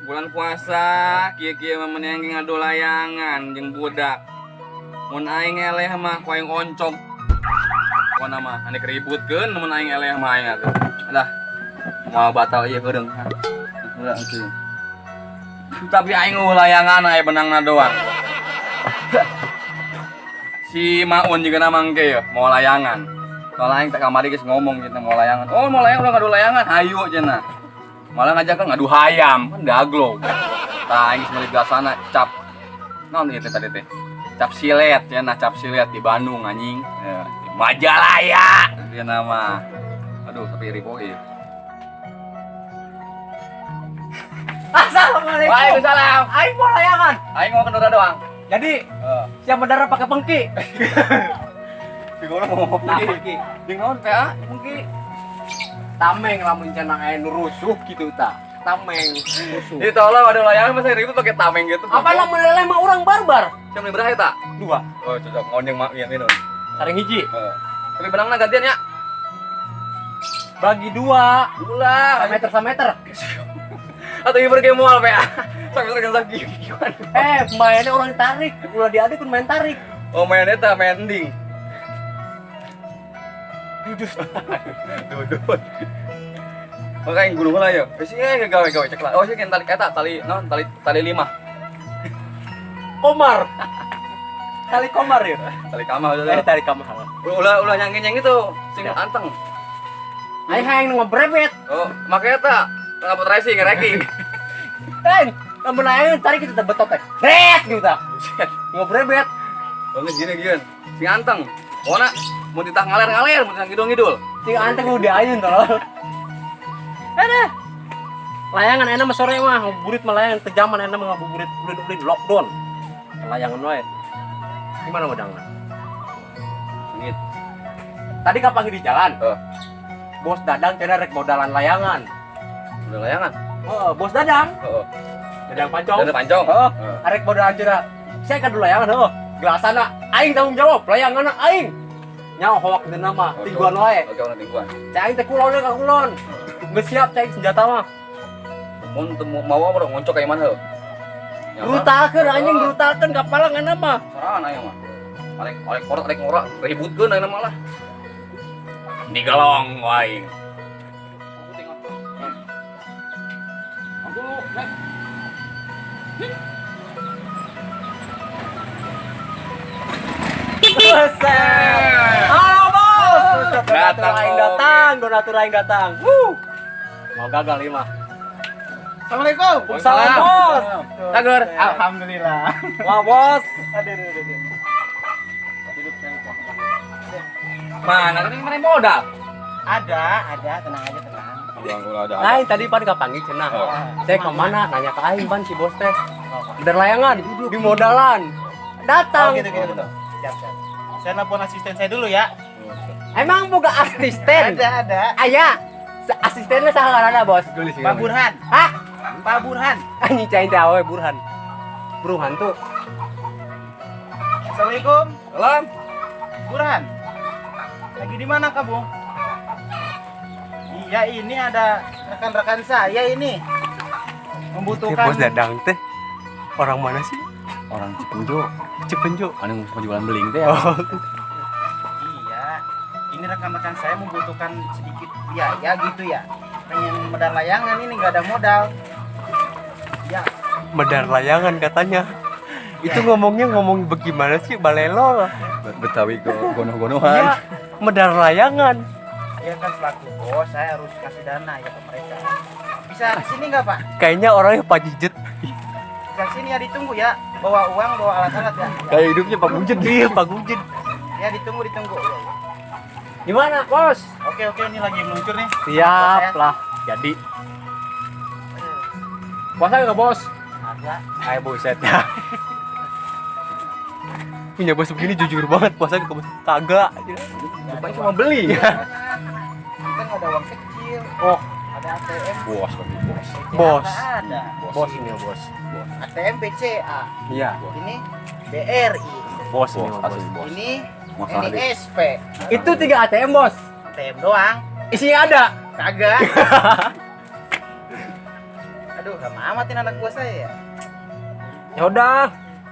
Bulan puasa kieu-kieu mah meneng ngadu layangan jeung budak. Mun aing eleh mah ku aing oncom. Pokona mah ane keributkeun mun aing eleh mah aing atuh. Adah. Moal batal ieu heureung. Udah engkeung. Tapi aing layangan aya benangna doang. Si Maun juga namang ge ya, mau layangan. Soalnya aing tak kamari geus ngomong kita mau layangan. Oh, mau layangan udah ngadu layangan, hayu cenah. Malah ngajak kan ngadu hayam, kan daglog. Tah aing geus gasana cap. Naon ieu tadi teh? Cap silet cenah, cap silet di Bandung anjing. Di Majalaya. Dia nama. Aduh, tapi ribo ieu. Assalamualaikum. Waalaikumsalam. Aing mau layangan. Aing mau kendora doang. Jadi siap mendarat pakai pengki. Bingung mau Pengki. Bingung PA. Pengki. Tameng lamun cenah aya nu rusuh kitu tah. Tameng rusuh. Itu lah ada layangan masa ribut pakai tameng gitu. Apa lamun leleh mah urang barbar? Siapa nih berapa eta? 2. Oh, cocok ngondeng mak yang minum. Sareng hiji. Tapi benangna gantian ya. Bagi 2. Ulah, Sameter. atau ieu pergi moal PA. Sampai terus lagi gimana? Mainnya orang tarik. Ulah diadik pun main tarik. Oh, main eta main ending. Dudut. Makanya guru lah ya. Sih gawe-gawe cek lah. Oh, sih kan tali eta tali naon tali 5. Komar. Tali komar ya. Tali kamah udah. Tali kamar. Ulah nyangin itu sing Ya. anteng. Aing hayang ngebrebet. Oh, makanya eta ngapot racing ranking. Lamun aing tarik kita betot teh. Ret gitu tah. Buset. Ngebrebet. Oh, gini. Sing anteng. Pokona mau ditah ngaler-ngaler, mau ditah ngidul-ngidul. Sing anteng lu diayun tolol. Ada. Layangan enak mah sore mah ngabuburit mah layangan kejaman enak mah ngabuburit ulin lockdown. Layangan wae. Gimana modangna? Sengit. Tadi kapan di jalan? Bos Dadang cenah rek modalan layangan. Udah layangan. Oh, Bos Dadang. Heeh. Dadang Pancong. Ada pancong. Heeh. Arek modalan cenah. Saya kan layangan heuh. Gelasana aing tanggung jawab, layanganna aing. Nyaho hoak deuna mah, tingguan wae. Oke, orang tingguan. Cai aing teh kulon ka kulon. Geus siap cai senjata mah. Mun teu mau apa ngoncok ka iman heuh. Brutalkeun anjing, brutalkeun kapalangan mah. Sorangan aya mah. Arek korot arek ngora ributkeun ayeuna mah lah. Digalong wae. Halo bos. Datang, Donatur aing datang. Mau gagal ieu mah. Assalamualaikum. Salam bos. Tagur. Alhamdulillah. Wah bos. Aduh. Mana kan mana modal? Ada, tenang aja tenang. Ulah ada. Aing tadi pan kapanggih cenah. Saya ke mana? Nanya ke aing pan si bos teh. Berlayangan di modalan. Datang. Gitu. Siap. Saya nelpon asisten saya dulu ya. Emang boga asisten? Ada. Aya. Asistennya saha ngaranna bos? Pak Burhan. Hah? Pak Burhan. Anjing cain teh awe Burhan. Burhan tuh. Assalamualaikum. Salam. Burhan. Lagi di mana kamu? Iya, ini ada rekan-rekan saya ini. Membutuhkan. Bos Dadang teh. Orang mana sih? Orang Cipenjo. Cipenjo. Anu mau jualan beling teh. Oh. Iya. Ini rekan-rekan saya membutuhkan sedikit biaya gitu ya. Pengen modal layangan ini nggak ada modal. Ya, Medar layangan katanya. Itu ngomong bagaimana sih balelo? Betawi gonoh-gonohan. Iya, medar layangan. saya kan selaku bos, saya harus kasih dana ya ke mereka. Bisa di sini nggak Pak? Kayaknya orangnya Pak Jijet. Bisa sini ya, ditunggu ya. Bawa uang, bawa alat-alat ya. Kayak hidupnya Pak Bujet. Iya, Pak Jijet. Ya ditunggu. Ya. Gimana, Bos? Oke, ini lagi meluncur nih. Siap lah. Jadi, puasa nggak Bos? Ada. Kayak buset ya. Punya bos begini jujur banget, puasa kagak. Bukan cuma beli. Kita nggak ada uang kecil. Oh, Ada ATM. Bos, bos. Bos. Nggak ada. bos ini bos. ATM BCA. Iya, Ini BRI. bos ini Bos, bos. asli bos. Ini Masalah deh. NISP. Itu 3 ATM bos. ATM doang. Isinya ada. Kagak. Aduh, lama amatin anak gua saya ya. Ya udah.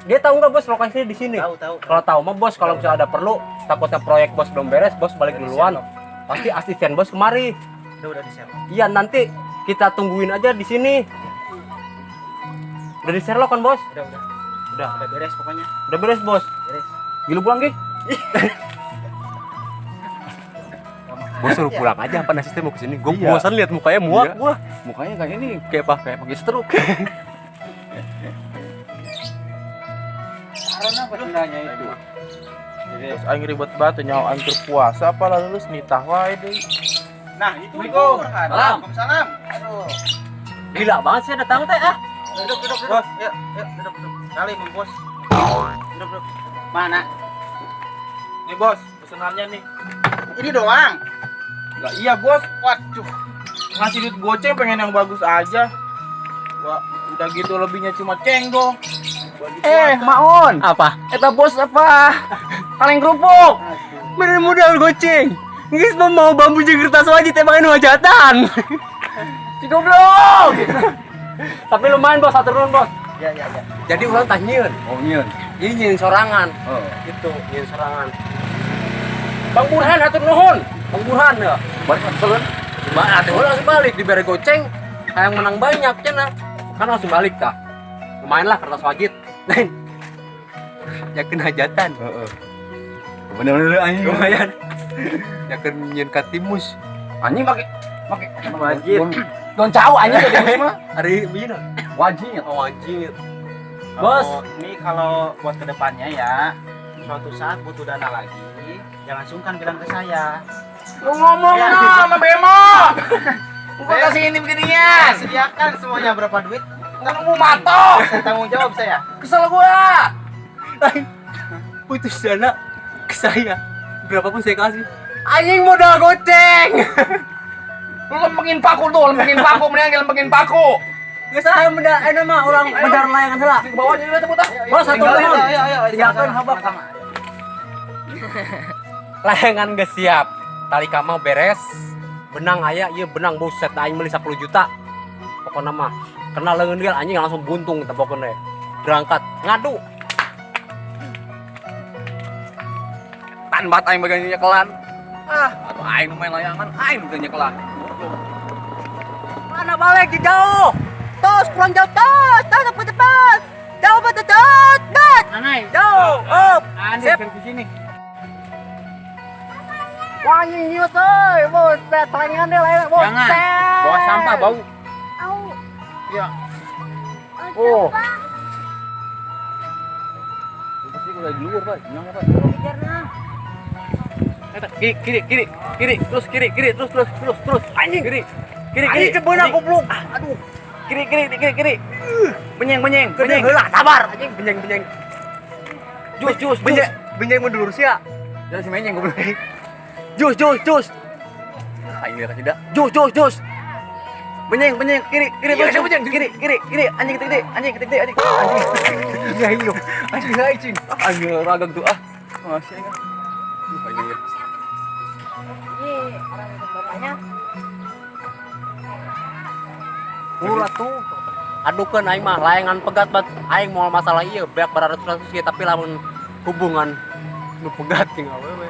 Dia tahu nggak bos lokasinya di sini? Tahu. Kalau tahu mah bos, kalau misalnya ada perlu, takutnya proyek bos belum beres, bos balik duluan. Pasti asisten bos kemari. Udah di share. Iya, nanti kita tungguin aja di sini. Udah di Sherlock kan bos? Udah beres pokoknya. Udah beres bos. Beres. Gilu pulang Gi. Bos suruh pulang aja, apa asisten mau kesini? Gue Iya. bosan lihat mukanya muak Iya. gua. Mukanya kayak ini, Kayak apa? kayak pakai stroke. Karena apa cendanya itu? Terus aing ribet banget nyawa aing puasa apa lalu nitah wae deui. Nah, itu Assalamualaikum. Burhan. Salam. Waalaikumsalam. Aduh. Gila banget sih datang teh ah. Duduk. Bos. Yuk, duduk. Kali Bang Bos. Duduk. Mana? Nih bos, pesenannya nih. Ini doang. Lah iya bos, Waduh. ngasih duit goceng pengen yang bagus aja. Wah, udah gitu lebihnya cuma cenggo. Maon. Apa? Eta bos apa? Kaleng kerupuk. Bener modal goceng. Guys mau bambu jeung kertas wajib tembakin wajatan. Si goblok. Tapi lumayan bos, satu turun bos. Ya. Jadi ulang tah nyieun. Oh, nyeun. Jadi nyieun sorangan. Oh. Gitu, nyieun sorangan. Bang Burhan hatur nuhun. Bang Burhan ya. Balik turun. Atuh langsung balik dibere goceng. Yang menang banyak cenah. Kan langsung balik tah. Lumayan lah kertas wajib. Lain. Yakin hajatan. Heeh. Bener-bener anjing. Lumayan. Yakin nyieun katimus. Anjing pakai Wajib. Don cau anjing tadi mah. Hari bina. Wajib. Oh anjir. Bos, ini kalau buat kedepannya ya, suatu saat butuh dana lagi, jangan sungkan bilang ke saya. Lu ngomong Ya. lah sama Bemo. Gua kasih ini beginian. Sediakan semuanya berapa duit? Lu mato. Saya tanggung jawab saya. Kesel gua. Putus dana ke saya. Berapapun saya kasih. Anjing modal goceng. Lu lempengin paku tuh, lempengin paku, mendingan lempengin paku. Nggak saya benda, mah orang benar layangan salah. Ke bawah jadi tebut ah. Bos, satu Tinggalin, orang. ayo. Tinggalkan habak. Layangan gak siap. Tali kama beres. Benang aya, iya benang buset aing beli 10 juta. Pokoknya mah kena leungeun dia anjing langsung buntung tepokna. Berangkat ngadu. Tan bat aing bagian nyekelan. Atau aing main layangan, aing bagian nyekelan. Mana balik jauh. Tos kurang jauh tos cepat. Jauh betul tos. Anai, Jauh. Up. Andi di sini. Wah, nyiut euy, buset, saingan deh layangan, buset. Jangan. Bawa sampah bau. Iya. Oh. Pasti gua lagi luar, Pak. Gimana, Pak? Kiri, terus kiri, terus. Anjing. Kiri. Anjing cebeuna goblok. Aduh. Kiri. Benyeng. Heula, sabar anjing benyeng. Jus. Benyeng mundur sia. Jangan si menyeng goblok. Jus. Aing kasih dah. Jus. Benyeng, kiri, Iya, benyeng, benyeng. kiri, anjing gede, anjing. Iya, iyo. Anjing. Anjing ragam tuh ah. Masih enggak. Ini orang itu bapaknya Murah tuh. Adukeun aing mah layangan pegat bat aing moal masalah ieu beak baratus-ratus ieu tapi lamun hubungan nu pegat tinggal we.